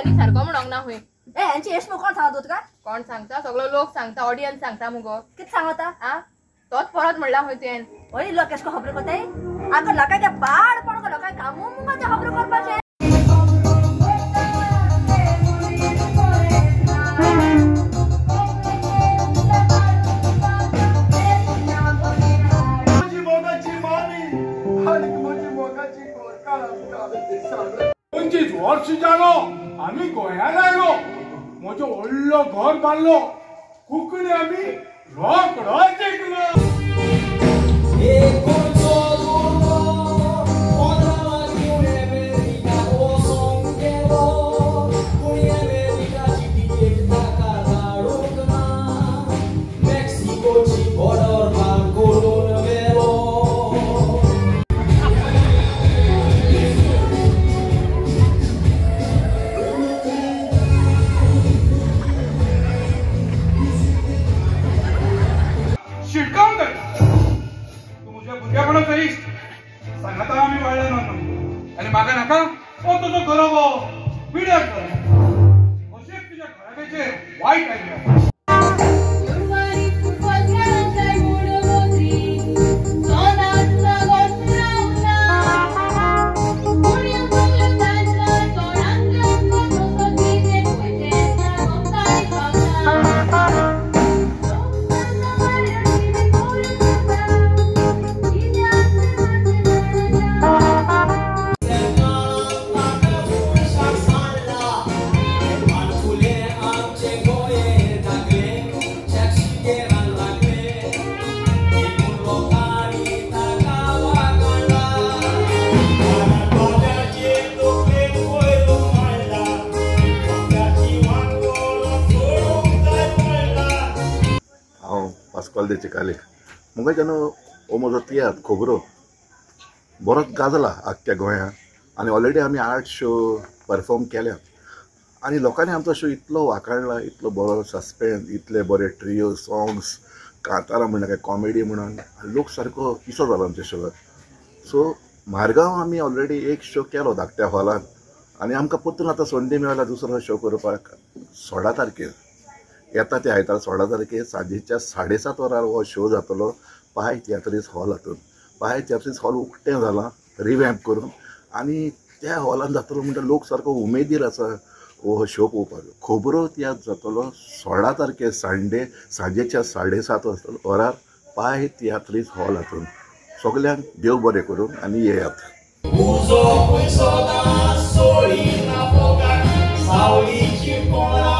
बाबांनी सारको म्हणोंक ना खंय. ए हेंची येश कोण सांगता तुका? कोण सांगता? सगळो लोक सांगता, ऑडियन्स सांगता मुगो. कितें सांगता? आ तोच परत म्हणला खंय तुवें. हय लोक केश खबर करताय? आगो लोकांक पाड पडूं लोकांक कामू मुगो तें खबर करपाचें. 25 वर्स जालो आमी गोंयांत आयलो, म्हजो व्हडलो घर बांदलो, कोंकणी आमी रोकडो जिखलो. शिटकावन जाय तूं म्हज्या भुरगेपणाचो इश्ट, सांगाता आमी वाडले ना आनी म्हाका नाका हो तुजो घरोबो पिड्यार कर, अशेंच तुज्या घराब्याचेर वायट आयल्या. पास्कोआल दे चिकाले मुगाच्यान हो म्हजो तियात्र खबरो बरोच गाजला आख्ख्या गोंयांत आनी ऑलरेडी आमी 8 शो परफॉर्म केल्यात आनी लोकांनी आमचो शो इतलो वाखाणला, इतलो बरो सस्पेन्स, इतले बरे ट्रियो सॉंग्स, कांतारां म्हणा काय कॉमेडी म्हणून लोक सारको पिसो जालो आमच्या शोवाक. सो मारगांव आमी ऑलरेडी एक शो केलो धाकट्या हॉलान आनी आमकां परतून आतां संदी मेळ्ळा दुसरो शो करपाक 16 तारखेर येता ते आयतार 16 तारखेर सांजेच्या 7:30 वरार हो शो जातलो पाय तियात्रीस हॉल हातून. पाय तियात्रीस हॉल उक्तें जालां रिवॅम्प करून आनी त्या हॉलान जातलो म्हणटा लोक सारको उमेदीर आसा हो शो पळोवपाक. खबरो तियात्र जातलो 16 तारखेर संडे सांजेच्या 7:30 वरार पाय तियात्रीस हॉल हातून. सगल्यांक देव बरें करूं आनी येयात. Soli na boca, sauli ci con la